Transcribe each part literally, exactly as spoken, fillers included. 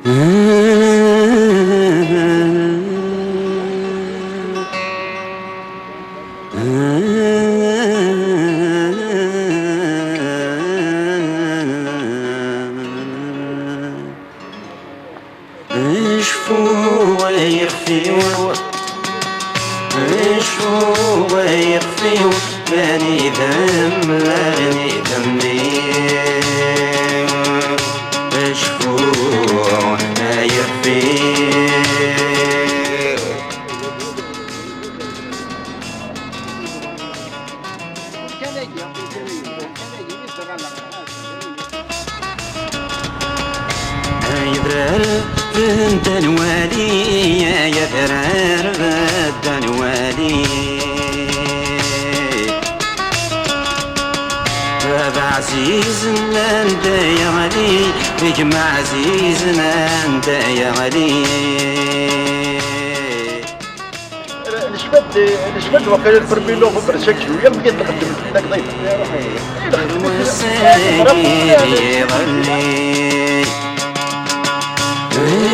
Cfu ay ixef-iw, cfu ay ixef-iw, anida m-, anida m-, cfu ay ixef-iw. Ay adrar bedda lwali, ay adrar bedda lwali. Baba ɛzizen anda yeɣli, gma ɛzizen anda yeɣli. Necba-d, necba-d waqila le premier novembre chaque juillet, mi d-nxeddem takḍift.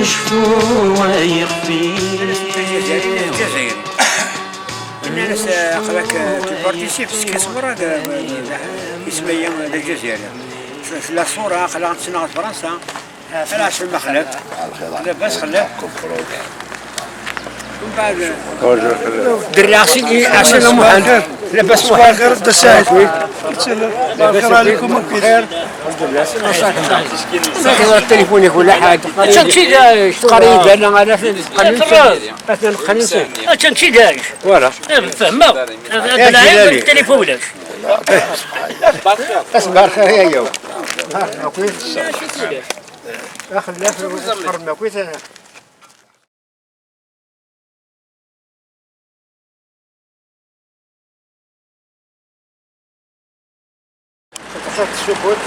Cfu ay ixef-iw. Nnan-as, aql-ak, tu participes, c'est que c'est vrai, isem-agi d ajazayer. Tella ṣṣura, aql-aɣ nettnaɣ d Fransa. Ala, ɛecrin xlaf. Labas xlaf. Mbeɛd, derriɛ sidi Ɛsen Muḥend. Labas Muḥend. Dda Saɛid. Labas xir. Alḥemdulillah. Xir. Xir, التليفون يقول لحد. Attan d tidal. Qari dana, ala, atnan qqnen. Atnan qqnen. Attan d tidal. Voilà. Eh, fehmeɣ. Ad lɛib, التليفون ulac. Asbar xir ya yaw. Axellaf, tqerrem akk i ta-, تصير السكوت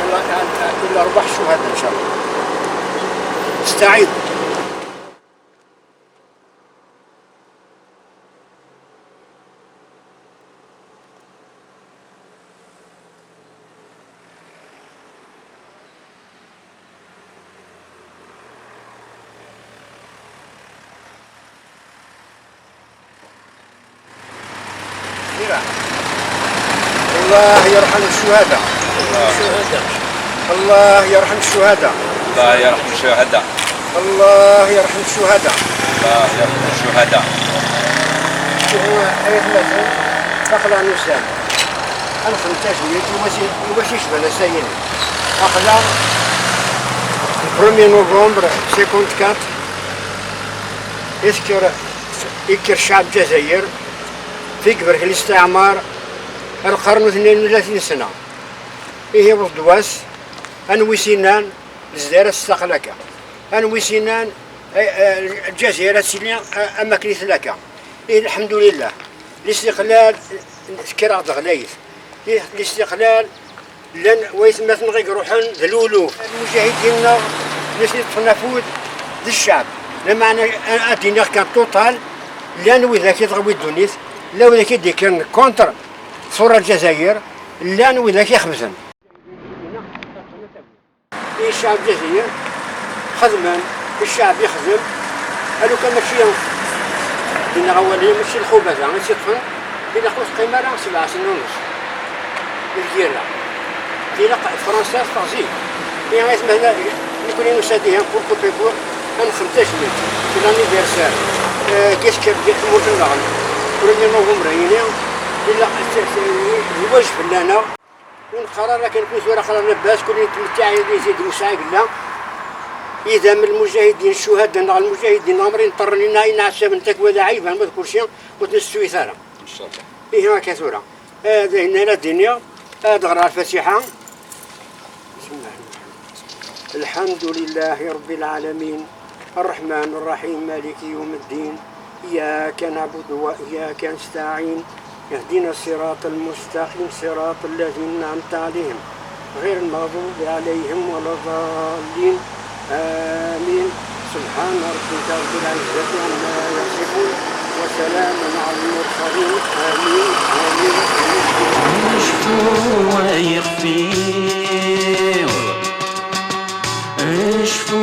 إلا، إلا أرواح الشهداء إن شاء الله. استعيد. الله يرحم الشهداء. الله يرحم الشهداء. الله يرحم الشهداء. الله يرحم الشهداء. الله يرحم الشهداء. شوفوا، أية مثلا، أقلع نسان. أنا خمسة شوية، يواسي، يواسي شبه لسايين. أقلع premier novembre cinquante-quatre، يذكر، يذكر شعب الجزائر في قبر الاستعمار القرن اثنين وثلاثين سنة. إيه وضدواس، أنوي سنان، لزديرة الساقلاكا. أنوي سنان، آه، آه، الجزيرة سيلي، آه، أماكن ثلاكا. إيه، الحمد لله. الاستقلال، كرا غلايث. إيه، الاستقلال، لأن ويثمثن غير روحن ذلولو. المجاهدين نسي تصنفود للشعب. لما أنا أديني كان توتال، لأن وإذا كي تغوي الدنيا، لا وإذا كي دي كان كونتر ثورة الجزائر، لأن وإذا كي خبزن. إيه، الشعب الجزائري خدمة، الشعب يخدم. لو كان ماشي دينا غوالي، ماشي الخبزة، ماشي الطحن، إلا قلت قيمة راه سبعة سنين ونص. الجيرة. إلا ق-، فرنسا تغزي. إيه، غير ما هنا نكون نساديها بور كوبي بور، أنا خمسة عشر من. في لانيفرسير. آه، كيس كيف جيت مورت النغم. كل يوم هو مريني. إلا ت-، ت-، الواجب لنا. ونقرر لكن كل زوره قرار لاباس، كل يتمتع يزيد مساعي بالله. إذا من المجاهدين الشهداء نغ المجاهدين عمري نطر لنا إن عسى من تكوى ذا عيب، ما تذكر شيء، وتنسوي ثارة. إن شاء الله. إيه، هكا ثورة. هذا هنا لا الدنيا. هذا غرار الفاتحة. بسم الله الرحمن الرحيم. الحمد لله رب العالمين، الرحمن الرحيم، مالك يوم الدين، إياك نعبد وإياك نستعين، اهدنا الصراط المستقيم، صراط الذين أنعمت عليهم، غير المغضوب عليهم ولا الضالين. آمين. سبحان ربك رب العزة عما يصفون، وسلام على المرسلين. آمين، آمين، آمين. Cfu ay ixef-iw. Cfu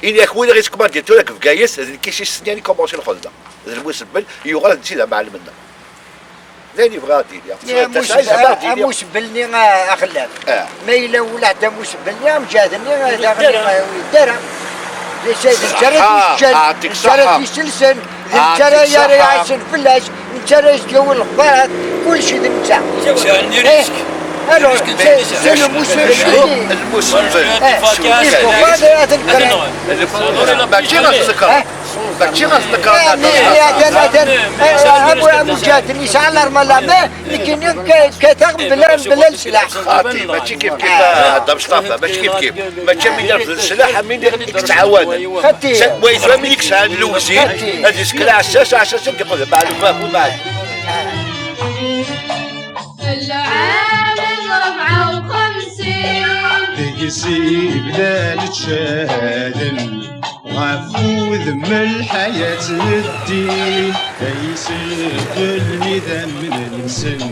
Ini-ak win i ɣ-iskmandin tura deg Bgayet, d nekk i s-yessnen i commencer lxedma. D lmusebbel, yuɣal d netta i d amɛellem-nneɣ. D ayen i bɣiɣ ad d-iniɣ. Amusebbel-nni axellaf. Ma yella wulaḥ d amusebbel-nni, amǧahed-nni daɣen ur yedda ara. D netta ara t-iselsen, d netta ara iɛissen fell-as, d netta ara s-d-yawin lexbarat, kullec d netta. Alors, c'est le musebbel-nni. Lmusebbel. Il faut pas ad t-nekren. Mačči ɣef nnekra. Mačči ɣef nnekra. Atan, atan, amǧahed-nni yesɛa l'arme à la main. Nekkini kkateɣ mebla, mebla leslaḥ. Xaṭi, mačči kif kif, a Dda Mecṭafa, mačči kif kif. Mačči am win irefden sslaḥ, am win i yettɛawanen. Xaṭi. Wa yezmer am win i yesɛan lewzin, ad yesken aɛessas, aɛessas ad d-yeqqel d abeɛluf, abeɛluf. Lɛam n rebɛa u xemsin. Deg-s ibda lettcaden. Ɣef wudem n lḥayat n ddin, ay sebblen idammen-nsen.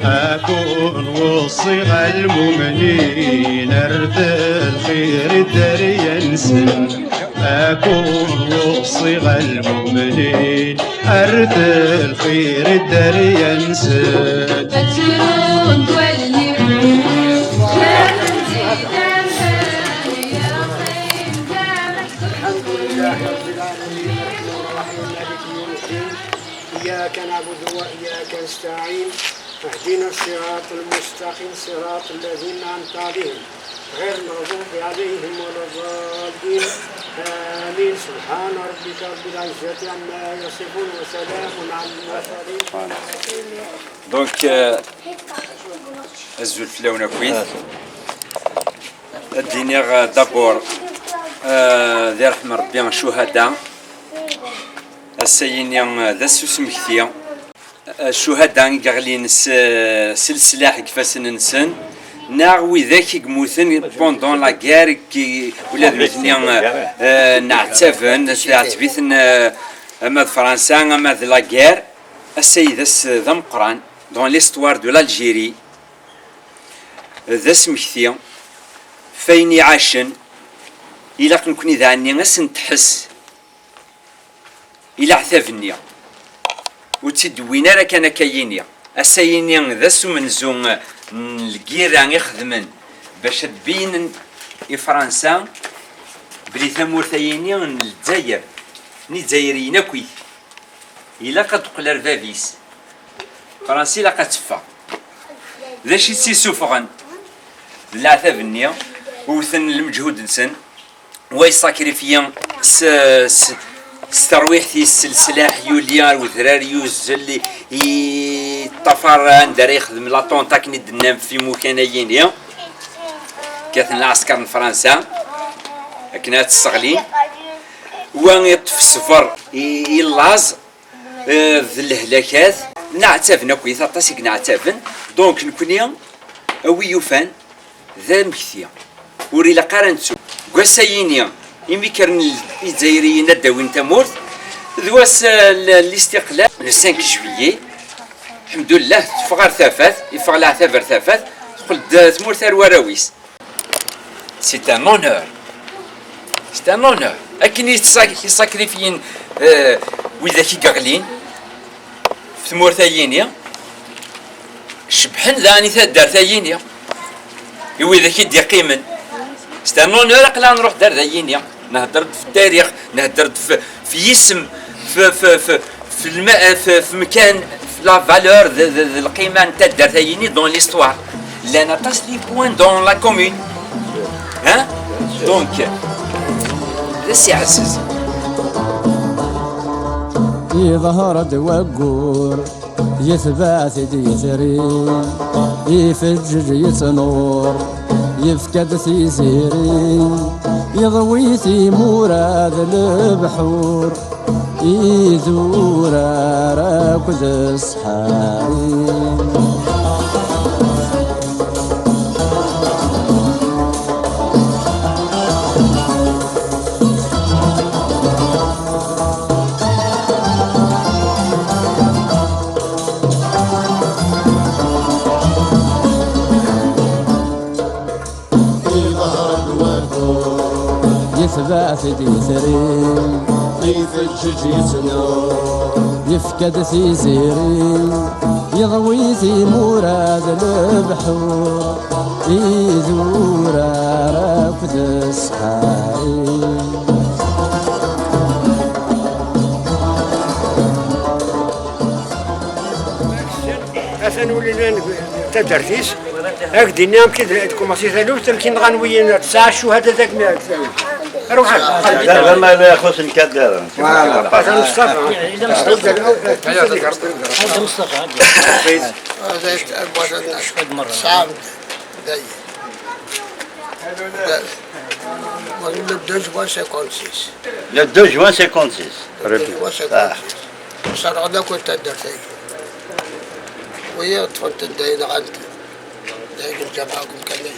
Akun weṣṣi ɣer lmumnin, ar d lxir i dderya-nsen. Akun weṣṣi ɣer lmumnin, ar d lxir i dderya-nsen. Ad ttrunt wallen-iw. الحمد لله رب العالمين، الرحمن الرحيم، مالك يوم الدين، إياك نعبد وإياك نستعين، اهدنا الصراط المستقيم، صراط الذين أنعمت عليهم، غير المغضوب عليهم ولا الضالين. آمين. سبحان ربك رب العزة عما يصفون، وسلام على المرسلين. Donc, euh, azul fell-awen akkit. Ad d-iniɣ, euh, d'abord, euh, di ṛṛeḥma n Ṛebbi, ccuhada. Ass-ayini, euh, d ass usmekti. Euh, ccuhada i yeɣlin s, s leslaḥ deg ifassen-nsen, neɣ widak i yemmuten pendant la guerre, ki, ula d nutni, euh, euh, nɛettaben, teɛteb-iten, euh, ama d Fransa, ama d la guerre. Ass-ayi d ass d ameqqran dans l'histoire de l'Algérie. D asmekti f ayen iɛacen. Ilaq nekni daɣenni ad sen-tḥess i leɛtab-nni. Ur tt-id-wwin ara kan akka yini. Ass-ayini d ass umenzu n lgirra i xedmen bac ad beynen i Fransa belli tamurt-ayini n Lezzayer, n Izzayriyen akkit, ilaq ad teqqel ar bab-is. Fransa ilaq ad teffeɣ. D acu i tt-isuffɣen? D leɛtab-nni, wten lmeǧhud-nsen, wa yessakrifyi s, s, s terwiḥt-is, s leslaḥ, yuli ar wedrar, yuzzel, i, yeṭṭafar anda ara yexdem la tente, akken i d-tennam f imukan-ayini. Kkaten lɛesker n Fransa akken ad t-sseɣlin. Wa iṭṭef ṣṣber i, i laẓ, eh, d lehlakat. Nɛettaben akkit, aṭas i yenɛettaben. Donc, nekni, a wi yufan, d amekti. Ur ilaq ara nettu. Deg wass-ayini, imi kkren Izzayriyen ad d-awin tamurt, d wass, eh, l-, listiqlal, le cinq juillet. Lḥemdullah, teffeɣ ar tafat, iffeɣ leɛtab ar tafat, teqqel-d tmurt ar warraw-is. C'est un honneur. C'est un honneur. Akken i ttsa-, i sacrifyen, euh, widak i yeɣlin f tmurt-ayini, cebḥen daɣen i taddart-ayini, i widak i d-iqqimen. C'est un honneur, aql-aɣ nruḥ-d ar dayini. Nhedder-d f tarix, nhedder-d f, f yisem, f, f, f, f lma-, f, f mkan, f la valeur d, d, d lqima n taddart-ayini dans l'histoire. Llan aṭas les points dans la commune. Hein? Donc, d ass iɛezzen. Iḍher-d waggur, yetbeɛ-t-id yetri, ifeǧǧeǧ yettnur, yefka-d tiziri, yeḍwi timura d lebḥur, idurar akked ssḥari. Yetbeɛ-t-id yitri, yefeǧǧeǧ yettnur. Yefka-d tiziri, yeḍwi timura d lebḥur, idurar akked ssḥari. Atan ul-nni n taddart-is. Ad k-d-ini amek i d-, tkumaṣi taluft, amek i nɣan wiyin tesɛa ccuhada deg taluft. Ruḥ. Dara ma la ixuṣṣ nekk ad dara. Voilà. Atan Mustafa. Atan Mustafa. Atan Mustafa. Tesɛa dayi. Le deux juin cinquante-six. Le deux juin cinquante-six. Le deux juin cinquante-six. Ṣerɣen akk taddart-agi. Wiyi ṭṭfen-ten dayen, nɣan-ten. Dayen lǧameɛ deg umkan-agi.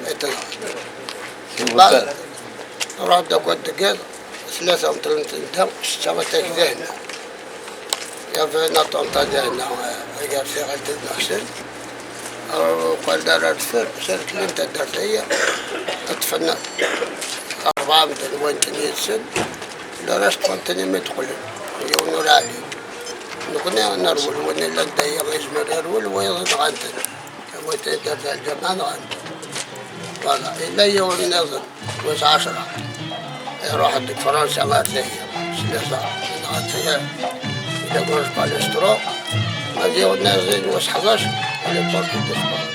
Ay ṭṭfen. Ruḥ-d akk ad deg iḍ, tlata meṭlen-ten da, ssetta ad takdahna. Il y avait un attentat dehna, euh, gar Tiɣelt d Meḥsen. Uqal-d ara reffer, serklen taddart-agi, ṭṭfen rebɛa medden, wwin-ten yid-sen. Le reste ṭṭfen-ten imi d-qqlen, yiwen ur ɛlin. Nekni nerwel, win illan daya yezmer yerwel, wayeḍ nɣan-ten. Wa taddart n lǧameɛ nɣan-ten. Voilà, yella yiwen nniḍen. Wass ɛecṛa, iṛuḥ-d deg Fransa ɣer Lezzayer, s tlata, neɣ ɣer Lezzayer, ila groupe Palestro, ma d yiwen niẓin wass ḥdac, l'aéroport de Desport.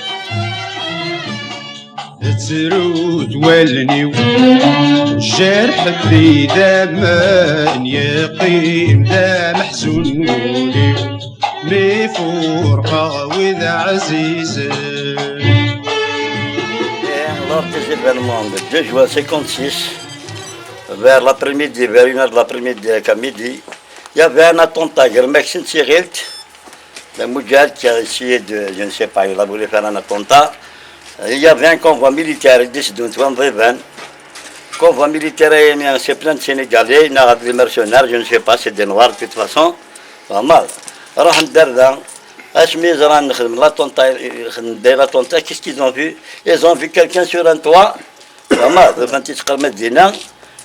Tettru d wallen-iw, jerḥ d idammen, yeqqim d ameḥzun wul-iw. Mi furqeɣ wid ɛzizen. Et lors des événements de deux juin cinquante-six, vers l'après-midi, vers une heure de l'après-midi, à midi, il y avait un attentat, Germax Sigilt, le Moudjahid qui a essayé de, je ne sais pas, il a voulu faire un attentat. Il y avait un convoi militaire, il décide de trouver un convoi militaire, c'est plein de Sénégalais, il y a des mercenaires, je ne sais pas, c'est des Noirs de toute façon. Vraiment, ruḥen-d ar da, asmi ẓran nexdem l'attentat, nexdem l'attentat, qu'est-ce qu'ils ont vu? Ils ont vu quelqu'un sur un toit. Vraiment, ufan-t yettqermid dinna,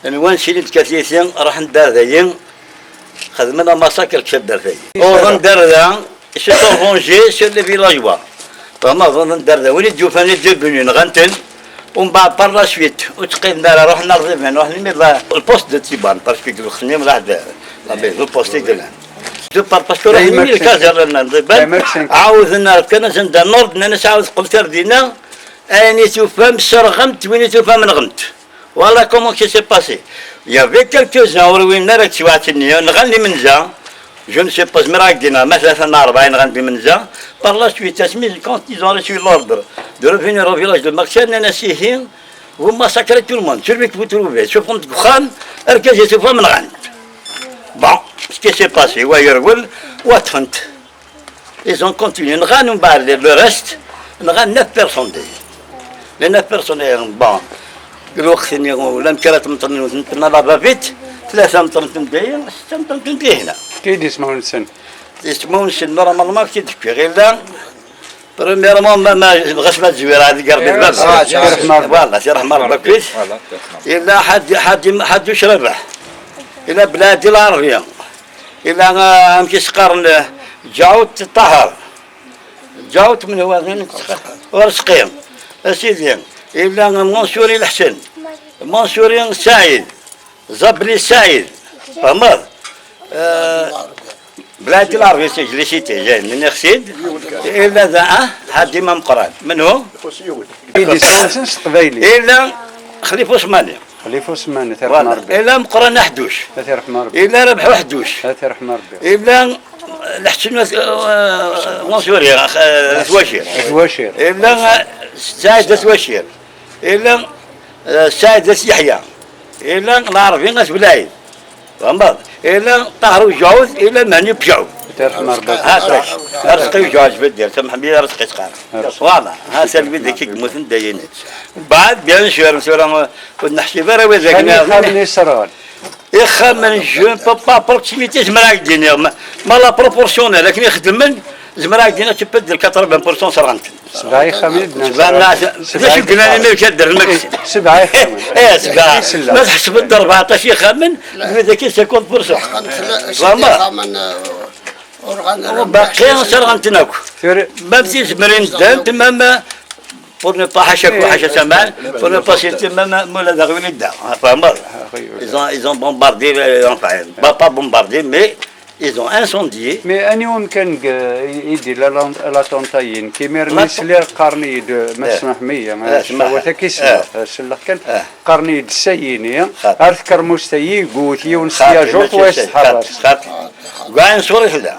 nwan sini d katiti, ruḥen-d ar dayi, xedmen amassakr deg taddart-agi. Uɣen-d ar da, ils se sont vengés sur les villageois. Vraiment, uɣen-d ar da, win i d-yufan les deux venus, nɣan-ten. Umbeɛd, par la suite, ur ttqiden ara, ruḥen ar Ḍiban, ruḥen imi d le poste de Tiban, parce que deg lexni mlaḥ d, d le poste i yellan. De part, parce que ruḥen imi d lkazerna n Ḍiban, ɛawden, fkan-asen-d un ordre, nnan-as ɛawed qqlet ar dinna, ayen i tufam serɣem-t, win i tufam nɣem-t. Voilà comment ça s'est passé. Il y avait quelques-uns, ur win ara deg teswiɛt-nni, nɣan imenza. Je ne sais pas, zemreɣ ad k-d-iniɣ, ma tlata neɣ rebɛa i nɣan d imenza. Par la suite, asmi, quand ils ont reçu l'ordre de revenir au village de Maksan, nnan-as ihi, vous massacrez tout le monde, celui que vous trouvez, tufam-t deg uxxam, argaz i tufam nɣan-t. Bon, ce qui s'est passé, wa yerwel, wa ṭṭfen-t. Ils ont continué. Nɣan mbeɛd le reste, nɣan neuf personnes. Les neuf personnes, eh, bon, deg lweqt-nni, ulamek ara tmeṭlen, tmeṭlen la va-vite, tlata meṭlen-ten dayi, setta meṭlen-ten dihna. Kid ismawen-nsen? Ismawen-nsen, normalement, kid fkiɣ, illa, premièrement, ma, ma, ɣas ma tezwir, ad igarbi baba. Ah, Rebbi irḥem Rebbi. Voilà, irḥem Rebbi akkit. Illa Ḥadi, Ḥadi, Ḥadi Ucrabeḥ. Illa Bladi Lɛerbi. Illa, ah, amek i s-qqaren, eh, Ǧaɛut Ṭaher. Ǧaɛut menhu din i s-qqaren? Urezqi. A sidi. Illa Mansuri Lḥsen. Mansuri Saɛid. Zabli Saɛid. Fehmeḍ? Eh, Bladi Lɛerbi, c'est, je l'ai cité, j'ai, nniɣ-t-id. Illa da, ah, Ḥadi Mameqran. Menhu? Idis-nsen s teqbaylit. Illa Xlifa Usmani. Xlifa Usman, ad t-irḥem Rebbi. Ila Meqran Aḥduc. Ad t-irḥem Rebbi. Ila Rabeḥ Aḥduc. Ad t-irḥem Rebbi. Ila Leḥsen At, eh, Mansuri, eh, At Wacir. At Wacir. Ila, eh, Saɛid At Wacir. Ila, eh, Saɛid At Yeḥya. Ila Lɛerbi At Belɛid. Fehmeḍ? Ila Ṭaher Ujaɛud, ila Mehni Ujaɛud. Ad t-irḥem Rebbi. Ha, Ṛezqi Ujaɛud, Beddir, samḥem-iyi, Ṛezqi ttqar. Ṛezqi. Voilà, ha, talwit deg i yemmuten dayen. Mbeɛd, bien sûr, tura, ur neḥsib ara wid akken. Ixxamen i sserɣen. Ixxamen, je ne peux pas, proximité, zemreɣ ad k-d-iniɣ, ma, ma la proportionnelle, akken i xeddmen, zemreɣ ad k-d-iniɣ, tu peux dire quatre-vingts pour cent sserɣen-ten. Sebɛa ixxamen i d-nnan. Sebɛa, sebɛa, d acu i yellan imir kan ddren Maksen? Sebɛa ixxamen. Eh, sebɛa. Ma tḥesbeḍ-d rbeɛṭac ixxamen, d wid-agi cinquante pour cent. Vraiment. Baqi serɣen-ten akk. Même si zemren ddant, même pour ne pas, ḥaca, ḥaca saman, pour ne pas citer, même ma ula d aɣwin i yedda. Tfehmeḍ? Ils ont, ils ont bombardé, euh, enfin, pas, pas bombardé, mais ils ont incendié. Mais aniwa amkan deg, i, i d-illa la, la tente-ayi? Nekk imir-nni sliɣ qqaren-iyi-d, ma tesmaḥem-iyi, cawat-agi selleɣ, selleɣ kan, qqaren-iyi-d Sayini, ar tkermust-ayi, yewwet yiwen s tyajurt, wa yesḥerres. Deg ɛin ṣur i tella.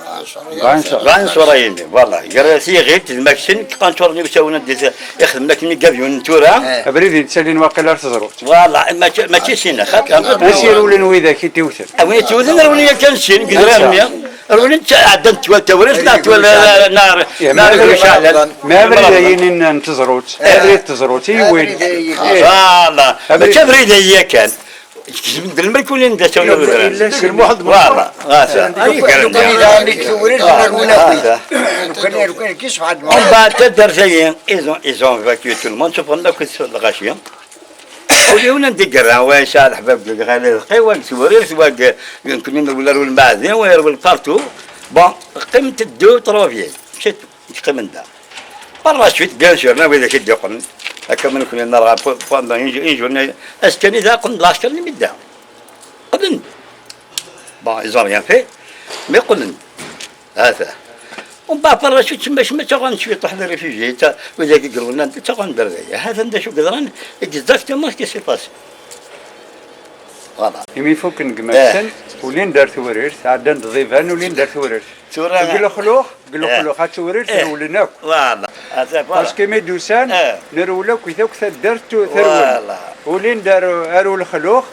Deg ɛin ṣur. Deg ɛin ṣur-ayi-nni, voilà. Gar tiɣilt d Maksen, qqaren-tt ur nniwsawen ad d-ixedmen akken i gabyun n tura. Abrid i yettalin waqil ar teẓrut. Voilà, mačči, mačči sin, xaṭi. Ansi rewlen widak i t-iwten? A win i t-iwten, rewlen yakan sin, deg idrar-nni. Rewlen, ɛeddan twal tawrirt, neɣ twal, neɣ, neɣ rewlen ceɛlan. Ma abrid-ayi n teẓrut, abrid teẓrut, i yiwin. Voilà, mačči abrid-ayi yakan. Kecmen-d lmelk ur lin d asawen n udrar. Voilà, ɣas. Mbeɛd taddart-ayi, ils ont, ils ont évacué tout le monde, sauf akk lɣaci. Ul yiwen anda i yerra, wa yesɛa leḥbab deg Ɣali Lqi, wa deg Tewrirt, wa deg, nekkni nerwel ar Ulmaɛdi, wa yerwel partout. Bon, qqiment deux, trois vieilles, c'est tout, i yeqqimen da. Par la suite, bien sûr, llan widak i d-yeqqlen, akka ma nekkni nerɣa, pendant une, une journée, ass kan i d-qqlen-d lɛesker n lemdina. Qqlen. Bon, ils ont rien fait, mais qqlen. Hata. Umbeɛd, par la suite, cemma, cemma, ttaɣen cwiṭuḥ d réfugiés, ta-, widak i yerwlen, ttaɣen-d ar daya. Hatan d acu yeḍran, exactement ce qui s'est passé. Voilà. Imi fukken deg Maksen, ulin-d ar Tewrirt, ɛeddan-d Ḍiban, ulin-d ar Tewrirt. Tura deg Lexlux, deg Lexlux, ar Tewrirt, rewlen akk. Voilà. Hata, voilà. Parce que mi d-usan, nerwel akk, akk taddart tu-, terwel. Voilà. Ulin-d ar, ar Ulexlux,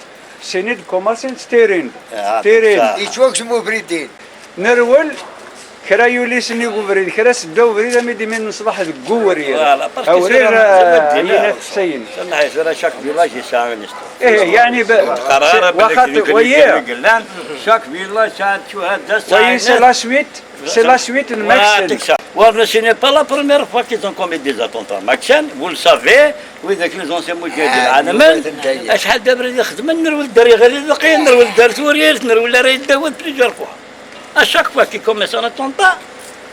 sini d-kumasin ttirin. Ttirin. Yettwaksem ubrid-in. Nerwel, kra yuli s nnig ubrid, kra sedda ubrid, ami d-imi n ṣṣbeḥ deg uwrir. Voilà, parce que awrir, c'est la, euh, c'est la, ayen i texsayen. Tura chaque village yesɛa une histoire. Eh, yeɛni, ur teqqar ara belli waxaṭer, wayi, chaque village yesɛa ttuhadda, wayi, c'est la suite, c'est la suite n Maksen. Voilà, c'est ça. Ur, ce n'est pas la première fois qu'ils ont commis des attentats. Maksen, vous le savez, widak les anciens mujahidin, acḥal d abrid i xedmen, nerwel-d ar Iɣil Lqi, nerwel-d ar Tewrirt, nerwel ar Ayt Dawed plusieurs fois. À chaque fois qu'il commence un attentat,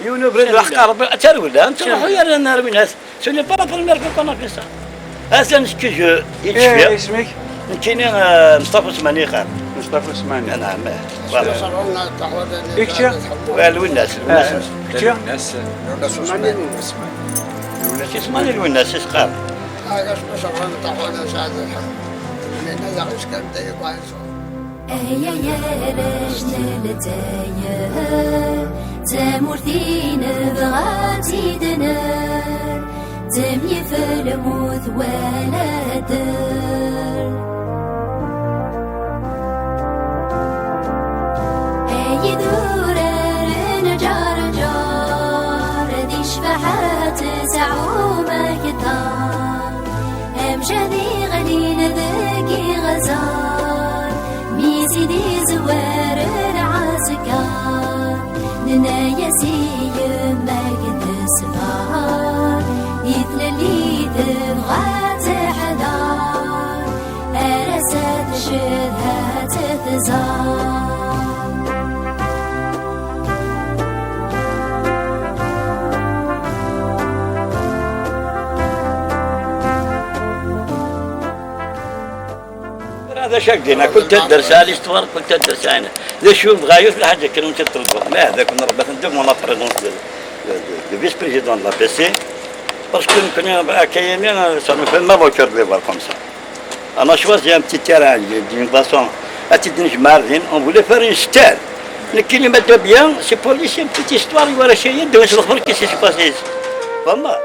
yiwen ubrid, lḥeqqa Rebbi, ad tarwel, ad nruḥu yerna nerwin-as. Ce n'est pas la première fois qu'on a fait ça. Atan kečč, eh, yettcfiɣ. Isem-ik? Nekkini, eh, Meṣṭafa Usmani ixar. Meṣṭafa Usmani. Naɛam, eh, voilà. I kečči? Eh, Lwennas, Lwennas. Kečči? Lwennas. Kečč Usmani Lwennas i s-qqaren. Ay arrac n Lezzayer, tamurt i nebɣa ad tt-id-nerr, temyif lmut wala dder. Ay idurar n Ǧerǧer, di ccbaḥa tesɛum akter. Amcan iɣlin deg iɣzer, mi s-id-izwar lɛesker, nenna-yas i yemma-k d ṣṣber, i tlelli tebɣa ad teḥder, ar ass-a teched ad tt-tẓer. Tura d acu ak-d-ina, kul taddart tesɛa l'histoire, kul taddart tesɛa. D acu bɣa yiwet lḥaǧa kan ur tt-id-tṛebbaḍ. Ma d akken Ṛebbi atan devant la présence de, de, de, de vice-président de l'A P C, parce que nekkni, akka yami, ça me fait mal au cœur de les voir comme ça. On a choisi un petit terrain d'une façon, ad tt-id-nejmeɛ ar din, on voulait faire une stèle. Nekkini ma dda bien, c'est pour laisser une petite histoire i warrac-agi, ad d-awin s lexbar qu'est-ce qui s'est passé ici. Vraiment.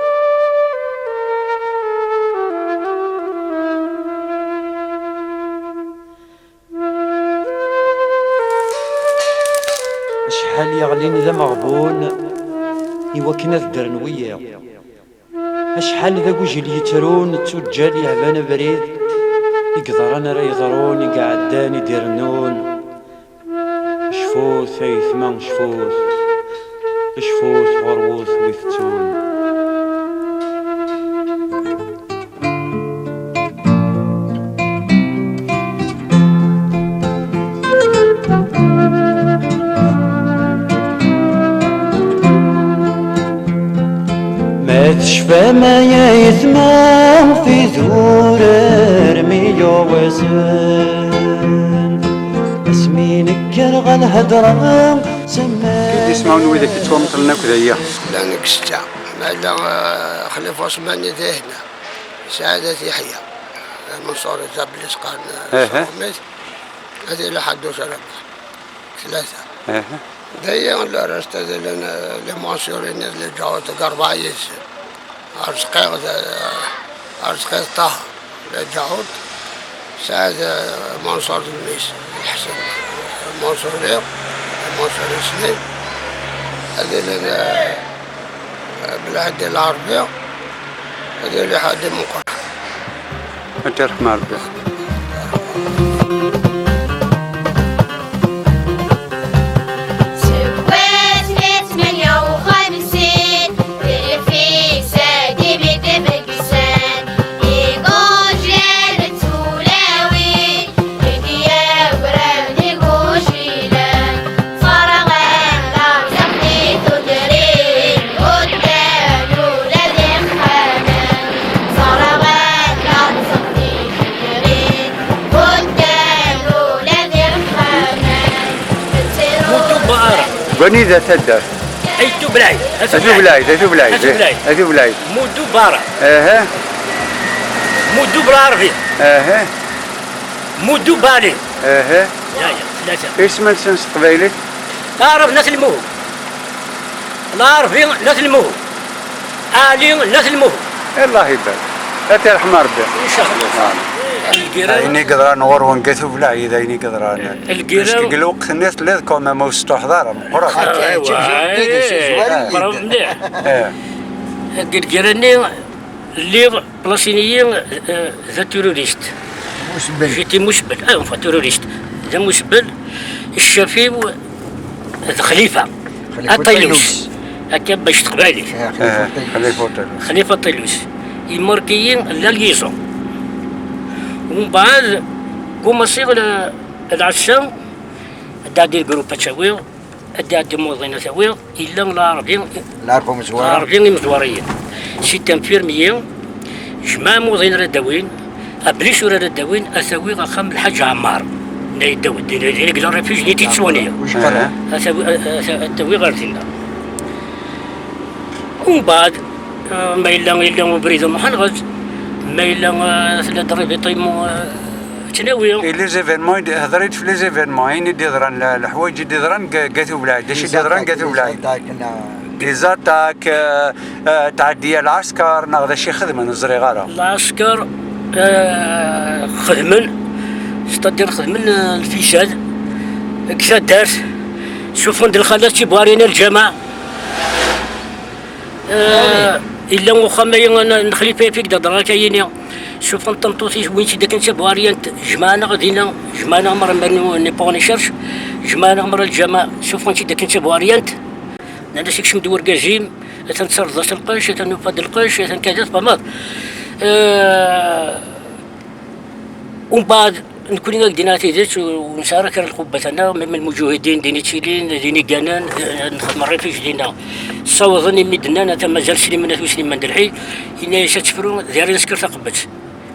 Acḥal yeɣlin d ameɣbun i wakken ad ddren wiyaḍ. Acḥal d agujil yettrun, d tuǧǧal yehban abrid, i yeḍran ara yeḍrun, i iɛeddan, i d-irennun. Cfut, aytma, cfut, cfut ɣur-wet wi tettun. Ama ya yetma tidurar mi yuɣ wasen, asmi nekker ɣer lhedra semman. Ismawen n widak yettwameṭlen akk d aya. Llan deg ssetta, ma yella, eh, Xlifa Usmani d ahna, Saɛdat Yeḥya, Menṣur Zablis qqaren, eh, Aha. Suɣmit, ad yili Ḥaddus Rabaḥ. Tlata. Aha. D'ailleurs, le reste de les, les mentions, les gens de Garbaïs, Arzqir, Arzqir Taha, les gens, Saad, Mansour Dmis, Hassan, Mansour, Mansour Ismail, هذه ال-، بلعدي العربية، هذه اللي حد من قرح. أنت رحمة ربي. Seg wasmi tmenya u xemsin, d lfisa d imidebgsen, igujlan d tulawin, i d-yegran d igujilen, ferɣen rẓen di tudrin, uddan ula d ixxamen, ferɣen rẓen di tudrin, uddan ula d ixxamen. Mudu Bara. Wanida taddart? Ayt Ublayd. Ayt Ublayd, Ayt Ublayd, Ayt Ublayd. Ayt Ublayd. Mudu Bara. Aha. Mudu Bla Arbi. Aha. Mudu Bali. Aha. Ya, ya, tlata. Isem-nsen s teqbaylit? Laɛrab n At Lmuhu. Laɛrbi n At Lmuhu. Ali n At Lmuhu. Allah ibarik. Ad t-irḥem Rebbi. Incallah. Lgiran. Ayen i yeḍran ɣur-wen deg At Ublayd, ayen i yeḍran. Lgiran. Parce que deg lweqt-nni telliḍ quand même ur testuḥeḍ ara, meqqret. Ah, aywa, eh, meqqret mliḥ. Eh. Deg lgiran-nni, lliɣ plasiniyi, eh, d atururist. Musbel. J'étais musbel. Ah, enfin, tururist. D amusbel. Ccaf-iw d Xlifa. Xlifa Aṭilus. Aṭilus. Akka bac teqbaylit. Eh, Xlifa Aṭilus. Xlifa Aṭilus. Xlifa Aṭilus. Imarkiyi la liaison. Umbeɛd, kumaṣiɣ l-, lɛessa, ad d-ɛeddi lgrup ad tawiɣ, ad d-ɛeddi muḍin ad tawiɣ, illa Lɛerbi, Lɛerbi imezwara. Lɛerbi imezwariyen. Si tenfirmiyi, jmaɛ muḍin ara d-awin, ablis ur ara d-awin, ad tawiɣ axxam Lḥaǧ Ɛmar. Nna yeddaw, din, din, din, la refuge, din, titsuwani. Wish qerra? Ad tawi-, ad, ad, ad tawiɣ ar dinna. Umbeɛd, eh, ma yella, yella ubrid n Muḥanɣez, ma yella, eh, tella-d rribita n, eh, ttnawi. Et les événements, i d-, hder-d f les événements, ayen i d-yeḍran, le-, leḥwayeǧ i d-yeḍran g-, g At Ublayd, d acu i d-yeḍran g At Ublayd? Les attaques, les attaques, euh, euh, tɛeddi lɛesker, neɣ d acu i xedmen, ur ẓriɣ ara. Lɛesker, eh, xedmen, c'est-à-dire xedmen, eh, lfisad, deg taddart, suffɣen-d lxalat tibwarin ar lǧameɛ. Eh, illa uxxam-agi n, n Xlifa Yafik d adrar akka yini. Suffɣen tameṭṭut-is, wwin-tt-id akken d tabuɛriyant, jemɛen-aɣ dinna, jemɛen-aɣ merra, merra n, n Port Recherche, jemɛen-aɣ merra lǧameɛ, suffɣen-tt-id akken d tabuɛriyant. Nnan-as ikcem-d wergaz-im, atan tesserdeḍ-as lqecc, atan nufa-d lqecc, atan kada, tfehmeḍ. Eh, umbeɛd, nekni ad k-d-iniɣ tidet, ur nesɛi ara kra n lqubbat-nneɣ, même lmuǧuhidin, din i ttilin, din i gganen, eh, nxeddem rrifiǧ dinna. Ssawḍen imi d-nnan, atan mazal Sliman At Usliman d lḥi, yenna-yas ad tefru, d ara nesker taqebbt.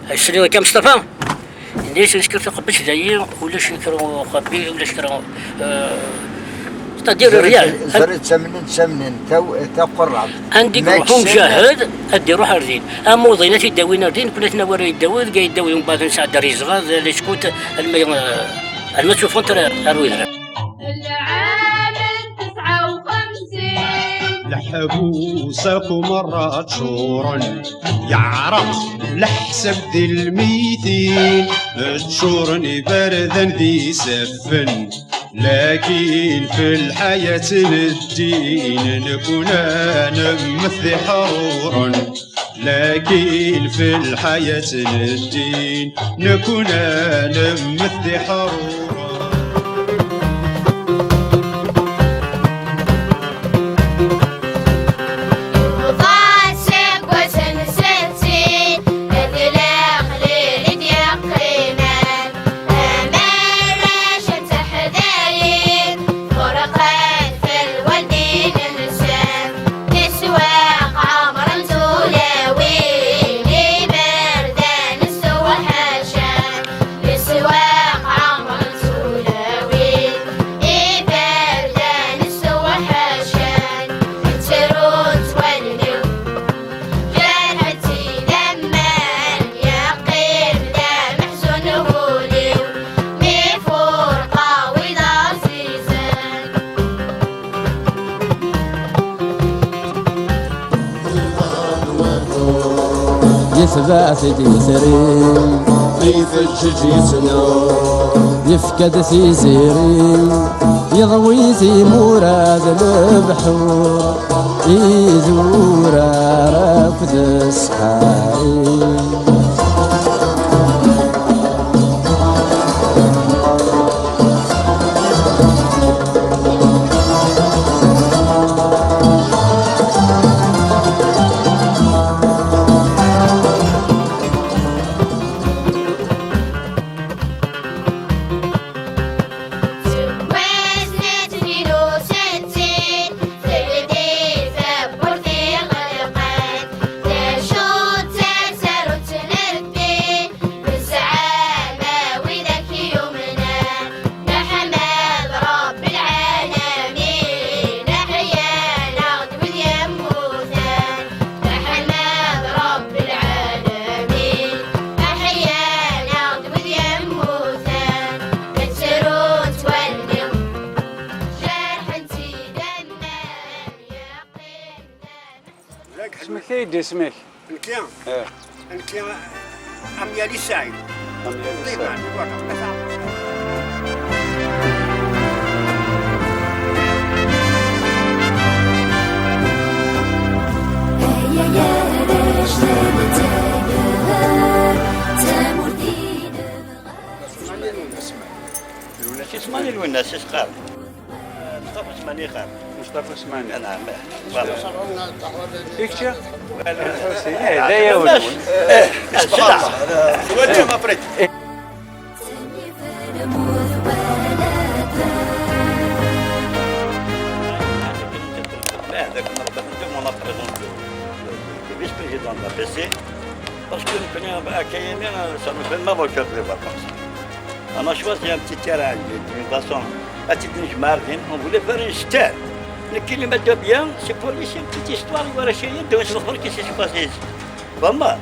Tesliḍ akka, Mustafa? Yenna-yas nesker taqebbt dayi, ulac kra uxabbi, ulac kra, eh, c'est-à-dire rien. Zerret, ttamnen, ttamnen, taw-, taqerrabt. Anda i iruḥ umjahed, ad d-iruḥ ar din. Amuḍin ad t-id-awin ar din, kul aten awar ad yeddawi, deg ad yeddawi, umbeɛd nesɛedda ar yezɣa, d leckut, alma, eh, alma ttufɣent ar, ar wedrar. Lɛam n tesɛa u xemsin. Leḥbus akk merra ččuren, yeɛreq leḥsab di lmitin, ččuren iberdan d isaffen, lakin fi lḥayat n ddin nekni ad nemmet d iḥruren. Lakin fi lḥayat n ddin, nekni ad nemmet d iḥruren. Yebḍa-d seg wass n settin, d leqlil i d-yeqqimen, am arrac n teḥdayin, ferqen f lwaldin-nsen. Leswaq ɛemrent ula At-id yetri, ay teǧǧeǧ yettnu, yefka-d tiziri, yeḍwi timura d lebḥur, idurar akked ssḥari. Nesɛa ma widak yumnen, neḥmed Ṛebbi lɛalamin, aḥya-aɣ-d wid yemmuten. Neḥmed Ṛebbi lɛalamin, aḥya-aɣ-d wid yemmuten. Ttrunt wallen, jerḥent-id aman, yeqqim. Isem-ik, ay d isem-ik? Nekki? Eh. Nekki, Amyali Saɛid. Amyali Saɛid. Ṭiban, voilà. Ay arrac, la nettader, tamurt i nebɣa. Mačči Smaɛil Lwennas i s-qqaren. Mustafa Smaɛil i qqaren. Mustafa Smaɛil. Naɛam, eh. Voilà. I kečči? Lḥusin, eh, d ayaw-nwen. Eh, eh, subhanallah. Twaliḍ après. Eh, dak, dak, dak, mon problème, mon problème, le, le, le vice-président de la P C, parce que nous connaissons à Kayemé, ça nous fait mal au cœur de les voir comme ça. On a choisi un petit terrain de, d'une façon à titre de Jmardin, on voulait faire une stèle. Nekki, les mettre bien, c'est pour laisser une petite histoire, voilà, chez eux, de ce qui s'est passé ici. Vraiment.